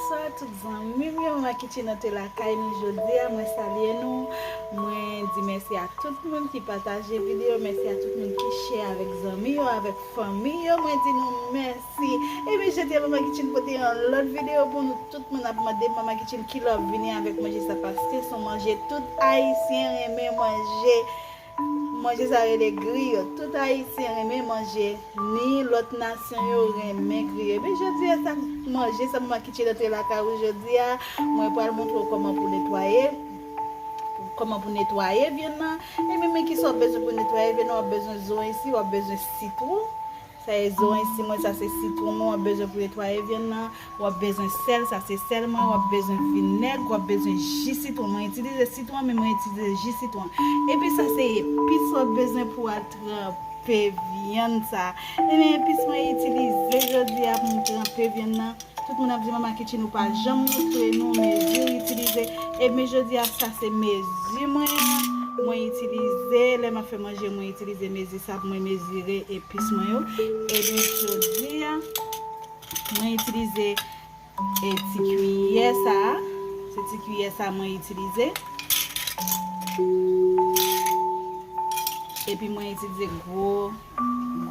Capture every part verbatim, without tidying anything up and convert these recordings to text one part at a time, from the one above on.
Bonswa tout zanmi m yo, Mama Kitchen antre lakay nou jodi a. Mwen salye nou. Mwen di mèsi a tout moun ki pataje videyo, mèsi a tout moun ki share avèk zanmi yo, avèk fanmi yo. Mwen di nou mèsi. Ebyen, jodi a Mama Kitchen pote yon lòt videyo pou nou. Tout moun ap mande Mama Kitchen kilè w ap vini avèk manje sa, paske se yon manje tout Ayisyen renmen manje. Manje sa rele griyo. Tout Ayisyen renmen manje. Ni lòt nasyon yo renmen griyo. Ebyen, jodi a sa manje sa Mama Kitchen antre lakay ou jodi a. Mwen pral montre w kòman pou netwaye. Kòman pou netwaye vyann nan. Ebyen, men kisa w ap bezwen pou netwaye vyann nan. W ap bezwen zoranj si, w ap bezwen sitwon. Sa e zoranj si mwen, sa se sitwon mwen w ap bezwen pou netwaye vyann nan. W ap bezwen sèl, sa se sèl mwen. W ap bezwen vinèg, w ap bezwen ji sitwon. Mwen itilize sitwon, men mwen itilize ji sitwon. Epi sa se epis w ap bezwen pou al tranpe vyann sa. Ebyen, epis mwen itilize jodi a pou m tranpe vyann nan. Tout moun ap di, Mama Kitchen, ou pa janm montre nou mezi w itilize. Ebyen, jodi a, sa se mezi mwen an. Mwen itilize, lè m ap fè manje, mwen itilize mezi sa pou mwen mezire epis mwen yo. Ebyen, jodi a, mwen itilize e ti kiyè sa a. Se ti kiyè sa a mwen itilize. Epi mwen itilize gwo,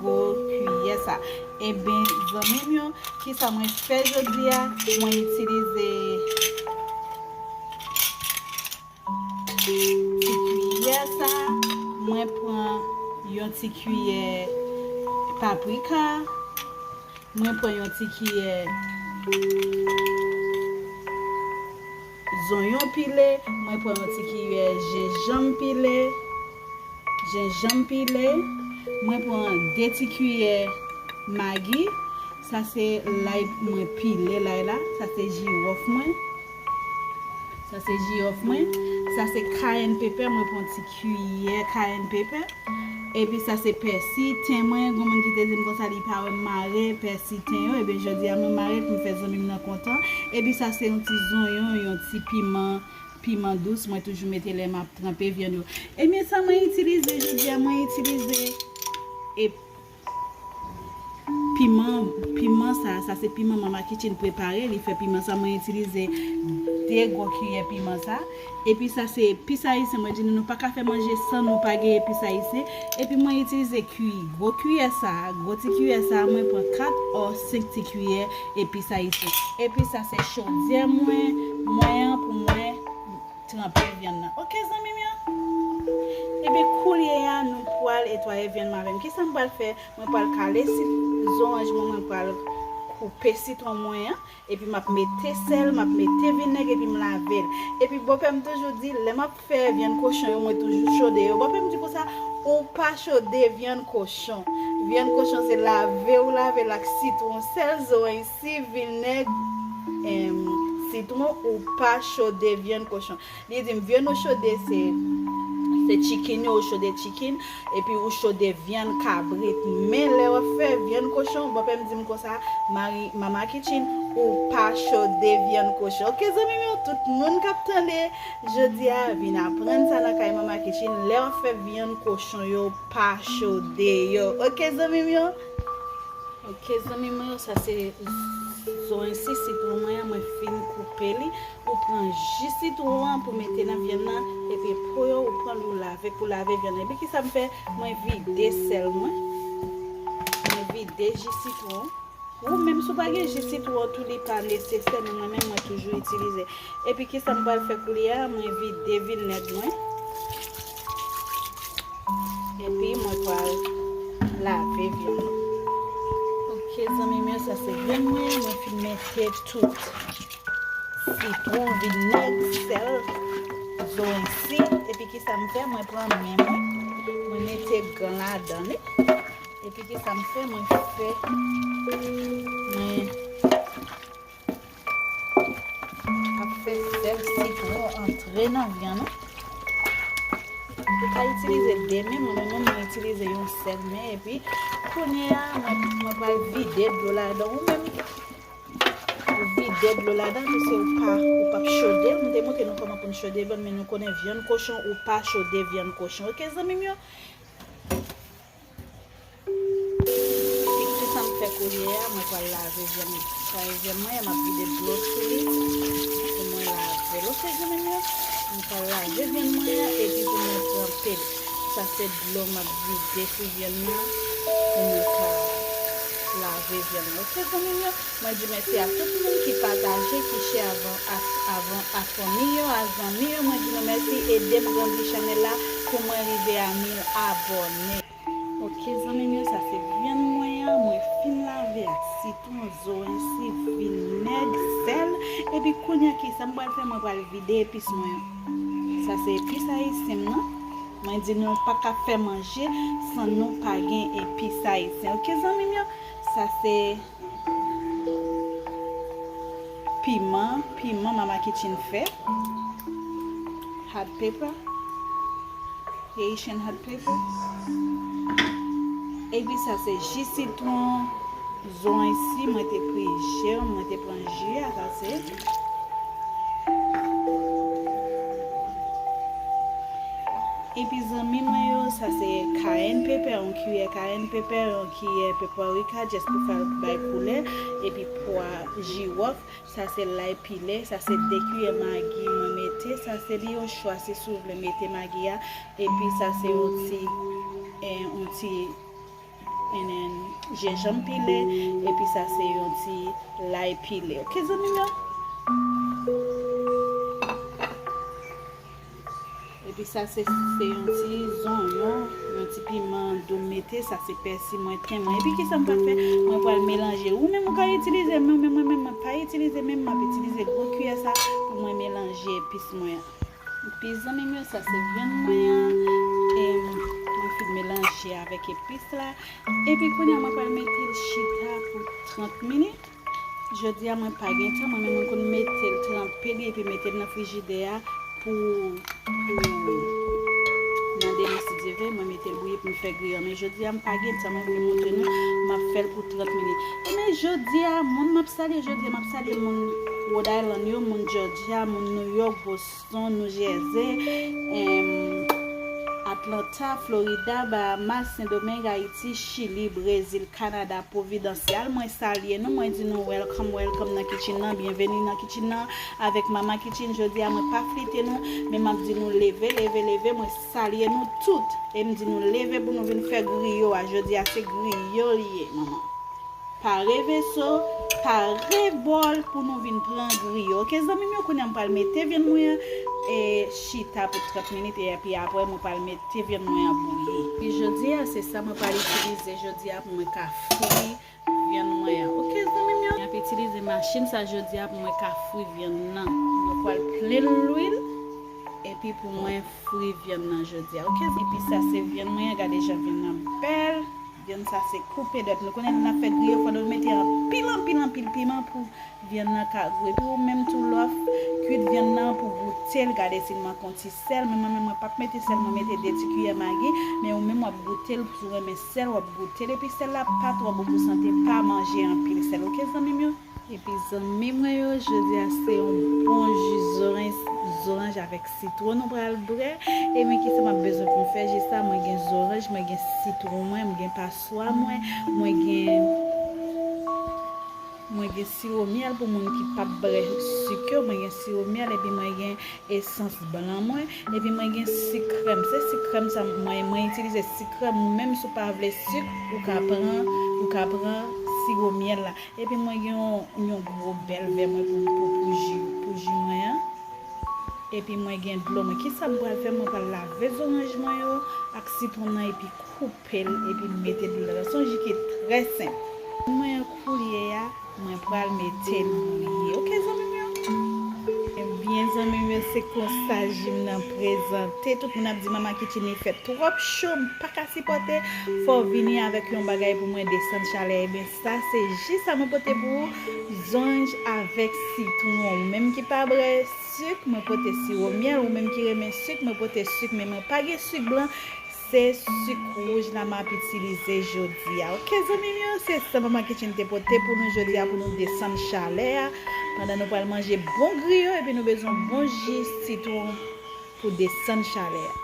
gwo kiyè sa. Ebyen, zanmi m yo, kisa mwen fè jodi a? Mwen itilize ti kiyè sa. Mwen pran yon ti kiyè paprika. Mwen pran yon ti kiyè zonyon pile, mwen pran yon ti kiyè jenjanm pile, jenjanm pile, mwen pran de ti kiyè magi, sa se lay mwen pile lay la, sa se jiwòf mwen. Sa se jiwòf mwen. Sa se cayenne pepper, mwen pran ti kiyè cayenne pepper. Epi sa se pèsi ten mwen, gon moun ki te di m konsa li pa wè m mare pèsi ten yo. Ebyen, jodi a mwen mare l pou m fè zanmi m nan kontan. Epi sa se yon ti zonyon, yon ti piman, piman dous mwen toujou mete lè m ap tranpe vyann yo. Ebyen, sa mwen itilize jodi a, mwen itilize e piman, piman sa, sa se piman Mama Kitchen prepare, li fè piman sa, mwen itilize de gwo kiyè piman sa. Epi sa se epis ayisyen, mwen di nou, nou pa ka fè manje san nou pa gen epis ayisyen. Epi mwen itilize ki, gwo kiyè sa, gwo ti kiyè sa, mwen pran kat o senk ti kiyè epis ayisyen. Epi sa se chodyè mwen, mwen an pou mwen tranpe vyann nan. Oke, zanmi m yo? Ebyen, koulye a, nou pral netwaye vyann mwen avè m. Kisa m pral fè? Mwen pral kale si zoranj mwen, mwen pral koupe sitwon mwen an, epi m ap mete sèl, m ap mete vinèg, epi m lave l. Epi bòpè m toujou di, lè m ap fè vyann kochon yo, mwen toujou chode yo. Bòpè m di konsa, ou pa chode vyann kochon. Vyann kochon se lave ou lave l ak sitwon, sèl, zoranj si, vinèg, em, sitwon, ou pa chode vyann kochon. Li di m, vyann ou chode se, se chicken yo, ou chode chicken, epi ou chode vyann kabrit. Men lè w ap fè vyann kochon, bòpè m di m konsa, Mari, Mama Kitchen, ou pa chode vyann kochon. Oke, zanmi m yo, tout moun k ap tande, jodi a, vin aprann sa nan kay Mama Kitchen. Lè w ap fè vyann kochon yo, pa chode yo. Oke, zanmi m yo? Oke, zanmi mwen yo, sa se zoranj si sitwon mwen an, mwen fin koupe li. Ou pran ji sitwon an pou mete nan vyann nan, epi po yo ou pran l ou lave pou lave vyann nan. Epi kisa m fè? Mwen vide sèl mwen. Mwen vide ji sitwon. Ou menm si w pa gen ji sitwon tou, li pa nesesè, men mwen menm mwen toujou itilize. Epi kisa m pral fè koulye a? Mwen vide vinèg mwen. Epi mwen pral lave vyann mwen. Oke, zanmi m yo, sa se vyann mwen. Mwen fin mete tout sitwon, vinèg, sèl, zoranj si. Epi kisa m fè? Mwen pran men mwen. Mwen mete gan ladan li. Epi kisa m fè? Mwen fè, mwen ap fè sèl sitwon antre nan vyann nan. Ou ka itilize de men, mwen menm mwen itilize yon sèl men, epi kounye a, mwen, mwen pral vide dlo ladan. Ou menm, ou vide dlo ladan, paske ou pa, ou p ap chode. Mwen te montre nou kòman pou n chode vyann, men nou konnen vyann kochon, ou pa chode vyann kochon. Oke, zanmi m yo? Epi kisa m fè Koulye a, mwen pral lave vyann mwen. Sa e vyann mwen an, m ap vide dlo sou li pou mwen lave l. Oke, zanmi m yo, mwen pral lave vyann mwen an epi pou mwen tranpe l. Sa se dlo m ap vide sou vyann nan pou mwen ka lave vyann mwen. Oke, zanmi m yo, mwen di mèsi a tout moun ki pataje, ki share avan, a, avan, a fanmi yo, a zanmi yo. Mwen di nou mèsi, ede m grandi chanèl la pou mwen rive a mil abòne. Oke, zanmi m yo, sa se vyann mwen an, mwen fin lave ak sitwon, zoranj, vinèg, sèl. Epi kounye a, kisa m pral fè? Mwen pral vide epis mwen yo. Sa se epis ayisyen m nan. Mwen di nou pa ka fè manje san nou pa gen epis ayisyen. Oke, zanmi m yo, sa se piman, piman Mama Kitchen fè. Hot pepper. Haitian hot pepper. Epi sa se ji sitwon, zoranj si, mwen te prije, mwen te pran ji a, sa se. Epi zanmi mwen yo, sa se cayenne pepper, yon kiyè cayenne pepper, yon kiyè paprika, just pou fè l bay koulè, epi pwa jiwòf. Sa se lay pile, sa se de kiyè magi mwen mete, sa se li yon chwa si si w vle mete magi a, epi sa se yon ti, eh, yon ti, and then, jenjanm pile, epi sa se yon ti lay pile. Oke, zanmi m yo? Epi sa se, se yon ti zonyon, yon ti piman dou m mete, sa se pèsi mwen, ten mwen. Epi kisa m pral fè? Mwen pral melanje. Ou menm ou ka itilize men w, men mwen menm mwen pa itilize men m, m ap itilize gwo kiyè sa pou mwen melanje epis mwen an. Epi zanmi m yo, sa se vyann mwen an. E mwen fin melanje avèk epis la. Epi kounye a mwen pral mete l chita pou trant minit. Jodi a mwen pa gen tan, mwen menm mwen konn mete l, tranpe li epi mete l nan frijidè a pou, pou nan demen si Dye vle, mwen mete l bouyi pou m fè gri an. Men jodi a m pa gen tan, mwen vle montre nou, m ap fè l pou trant minit. Men jodi a, moun m ap salye jodi a, m ap salye moun Rhode Island yo, moun Georgia, moun New York, Boston, New Jersey, em, Atlanta, Florida, Bahamas, Sendomeng, Ayiti, Chili, Brezil, Kanada, Providence. Al mwen salye nou, mwen di nou welcome, welcome nan kitchen nan, byenveni nan kitchen nan avèk Mama Kitchen. Jodi a mwen pa flite nou, men m ap di nou leve, leve, leve, mwen salye nou tout. E m di nou leve pou nou vin fè griyo a. Jodi a se griyo li ye, manman. Pare veso, pare bòl pou nou vin pran griyo. Oke, zanmi m yo, kounye a m pral mete vyann mwen an, e, chita pou trant minit, e, epi apre mwen pral mete vyann mwen an bouyi. Epi jodi a, se sa mwen pral itilize jodi a pou mwen ka fri vyann mwen an. Oke, zanmi m yo, m ap itilize machin sa jodi a pou mwen ka fri vyann nan. Mwen pral plen lwil, epi pou mwen fri vyann nan jodi a. Oke, epi sa se vyann mwen an, gade jan vyann nan bèl. Vyann sa se koupe dwèt. Nou konnen lè n ap fè griyo, fò nou mete anpil, anpil, anpil piman pou vyann nan ka gou. Epi ou menm tou lè w ap kwit vyann nan pou goute l, gade si l manke yon ti sèl. Men mwen menm mwen p ap mete sèl, mwen mete de ti kiyè magi. Men ou menm w ap goute l, si w renmen sèl, w ap goute l. Epi sèl la pa twò bon pou sante, pa manje anpil sèl. Oke, zanmi m yo? Epi zanmi mwen yo, jodi a se yon bon ji zoranj, zoranj avèk sitwon nou pral bwè. E men kisa m ap bezwen pou m fè ji sa? Mwen gen zoranj, mwen gen sitwon mwen, mwen gen paswa mwen, mwen gen, mwen gen siwo myèl pou moun ki p ap bwè sik yo, mwen gen siwo myèl, epi mwen gen esans blan mwen, epi mwen gen sik krèm. Se sik krèm sa mwen, mwen itilize sik krèm. Ou menm si w pa vle sik, ou ka pran, ou ka pran siwo myèl la. Epi mwen gen yon, yon gwo bèl vè mwen pou, pou, pou ji, pou ji mwen an. Epi mwen gen dlo mwen. Kisa m pral fè? Mwen pral lave zoranj mwen yo ak sitwon nan epi koupe l epi mete dlo ladan. Se yon ji ki trè senp. Mwen koulye a, mwen pral mete l bouyi. Oke, zanmi m yo? Ebyen, zanmi m yo, se konsa ji m nan prezante. Tout moun ap di, "Mama Kitchen, li fè twòp cho, m pa ka sipòte." Fò w vini avèk yon bagay pou mwen desann chalè. Ebyen, sa se ji sa mwen pote pou ou, zoranj avèk sitwon. Ou menm ki pa bwè sik, mwen pote siwo myèl. Ou menm ki renmen sik, mwen pote sik, men mwen pa gen sik blan. Se sik wouj la m ap itilize jodi a. Oke, zanmi m yo, se sa Mama Kitchen te pote pou nou jodi a pou nou desann chalè a. Pandan nou pral manje bon griyo, epi nou bezwen bon ji sitwon pou desann chalè a.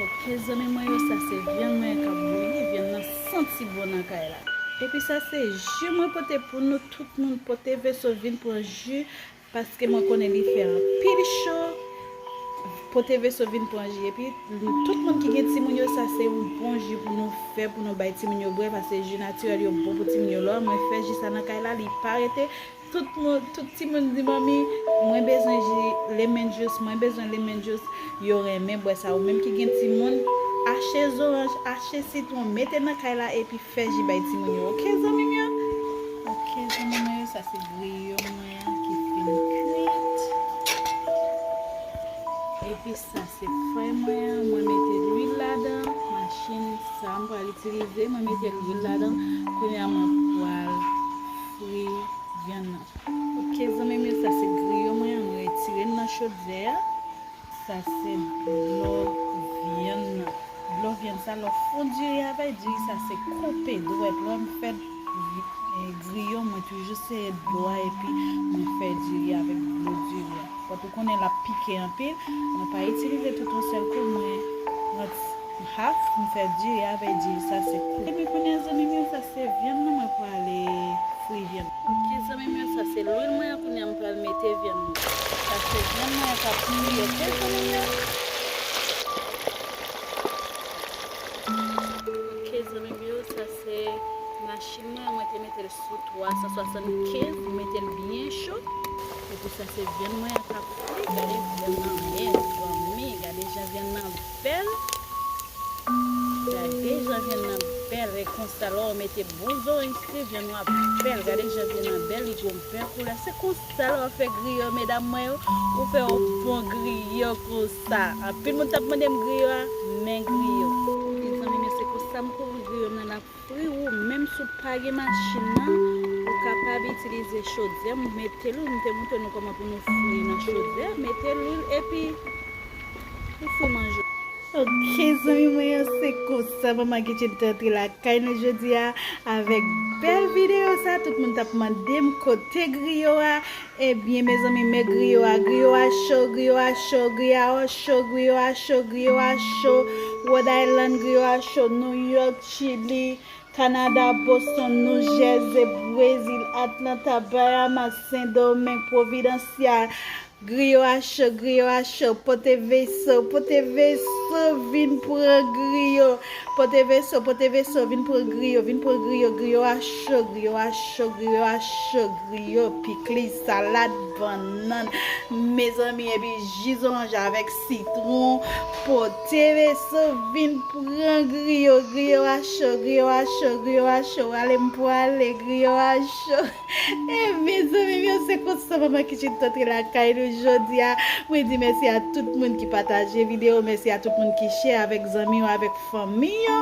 Oke, zanmi mwen yo, sa se vyann mwen k ap bouyi. Vyann nan santi bon nan kay la. Epi sa se ji mwen pote pou nou, tout moun pote veso vin pran ji, paske mwen konnen li fè anpil cho. Pote veso vin pran ji. Epi tout moun ki gen timoun yo, sa se yon bon ji pou nou fè, pou nou bay timoun yo bwè, paske ji natirèl yo bon pou timoun yo. Lè mwen fè ji sa nan kay la, li pa rete. Tout moun, tout timoun di, "Manmi, mwen bezwen ji lemon juice, mwen bezwen lemon juice." Yo renmen bwè sa. Ou menm ki gen timoun, achte zoranj, achte sitwon, mete nan kay la epi fè ji bay timoun yo. Oke, zanmi m yo? Oke, zanmi mwen yo, sa se griyo mwen an ki fin kwit. Epi sa se fèy mwen an, mwen mete lwil ladan, machin sa m pral itilize, mwen mete lwil ladan. Kounye a mwen pral fri vyann nan. Oke, zanmi m yo, sa se griyo mwen an, mwen retire l nan chodyè a. Sa se dlo vyann nan. Dlo vyann sa, lè w fon diri avè l, diri sa se koupe dwèt. Lè m fè vi- e, griyo, mwen toujou sere dlo a epi mwen fè diri avèk dlo diri a. Fòk ou konnen l ap pike anpil. Mwen pa itilize tout yon sèl kou, mwen pran half, m fè diri avèk diri sa se kou. Epi kounye a, zanmi m yo, sa se vyann nan, mwen pral fri vyann. Oke, zanmi m yo, sa se lwil mwen an, kounye a m pral mete vyann mwen. Sa se vyann mwen an k ap fri, oke, zanmi m yo? Oke, zanmi m yo, sa se machin mwen an, mwen te mete l sou twa san swasannkenz, m mete l byen cho. Epi sa se vyann mwen an k ap fri, gade vyann nan, mezanmi, gade jan vyann nan bèl. Gade jan vyann nan bèl, e konsa lè w mete bon zoranj sou vyann ou a bèl. Gade jan vyann nan bèl, li gon bèl koulè. Se konsa lè w ap fè griyo, medam mwen yo, ou fè yon bon griyo konsa. Anpil moun t ap mande m griyo a, men griyo. Mezanmi, men se konsa m kouvri griyo m nan, l ap fri. Ou menm si w pa gen machin nan, ou kapab itilize chodyè. M mete lwil, m te montre nou kòman pou nou fri nan chodyè. Mete lwil epi ou fri manje. Oke, zanmi mwen yo, se konsa Manman Kitchen te antre lakay nou jodi a avèk bèl videyo sa. Tout moun t ap mande m kote griyo a. Ebyen, mezanmi, men griyo a. Griyo a cho, griyo a cho, griyo a cho, griyo a cho, griyo a cho. Rhode Island, griyo a cho. New York, Chili, Kanada, Boston, New Jersey, Brezil, Atlanta, Bahamas, Sendomeng, Providencial. Griyo a cho, griyo a cho, pote veso, pote veso, vin pran griyo. Pote veso, pote veso, vin pran griyo, vin pran griyo, griyo a cho, griyo a cho, griyo a cho, griyo, pikliz, salad, bannann, mezanmi, epi ji zoranj avèk sitwon. Pote veso, vin pran griyo, griyo a cho, griyo a cho, griyo a cho, ale m pwale, griyo a cho. E mezanmi m yo, se konsa Manman Kitchen t antre lakay nou jodi a. Mwen di mèsi a tout moun ki pataje videyo, mèsi a tout moun ki share avèk zanmi yo, avèk fanmi yo.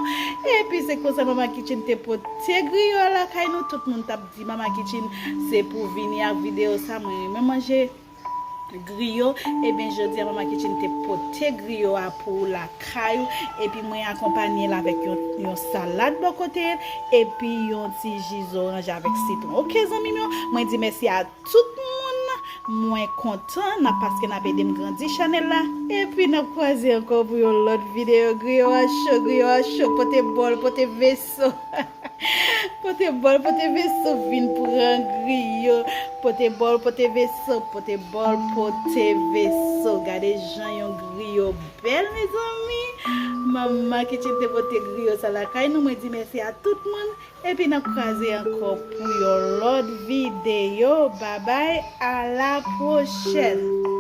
Epi se konsa Manman Kitchen te pote griyo lakay nou. Tout moun t ap di Manman Kitchen se pou vini ak videyo sa, mwen renmen manje griyo. Ebyen, jodi a Manman Kitchen te pote griyo a pou ou lakay ou, epi mwen akonpanye l avèk yon, yon salad bò kote l, epi yon ti ji zoranj avèk sitwon. Oke, zanmi m yo, mwen di mèsi a tout moun. Mwen kontan n ap, paske n ap ede m grandi chanèl la. Epi n ap kwaze ankò pou yon lòt videyo. Griyo a cho, griyo a cho, pote bòl, pote veso. Pote bòl, pote veso, vin pran griyo. Pote bòl, pote veso, pote bòl, pote veso. Gade jan yon griyo bèl, mezanmi. Manman Kitchen te pote griyo sa lakay nou. Mwen di mèsi a tout moun. Epi n ap kwaze ankò pou yon lòt videyo. Babay, a la pwochèn.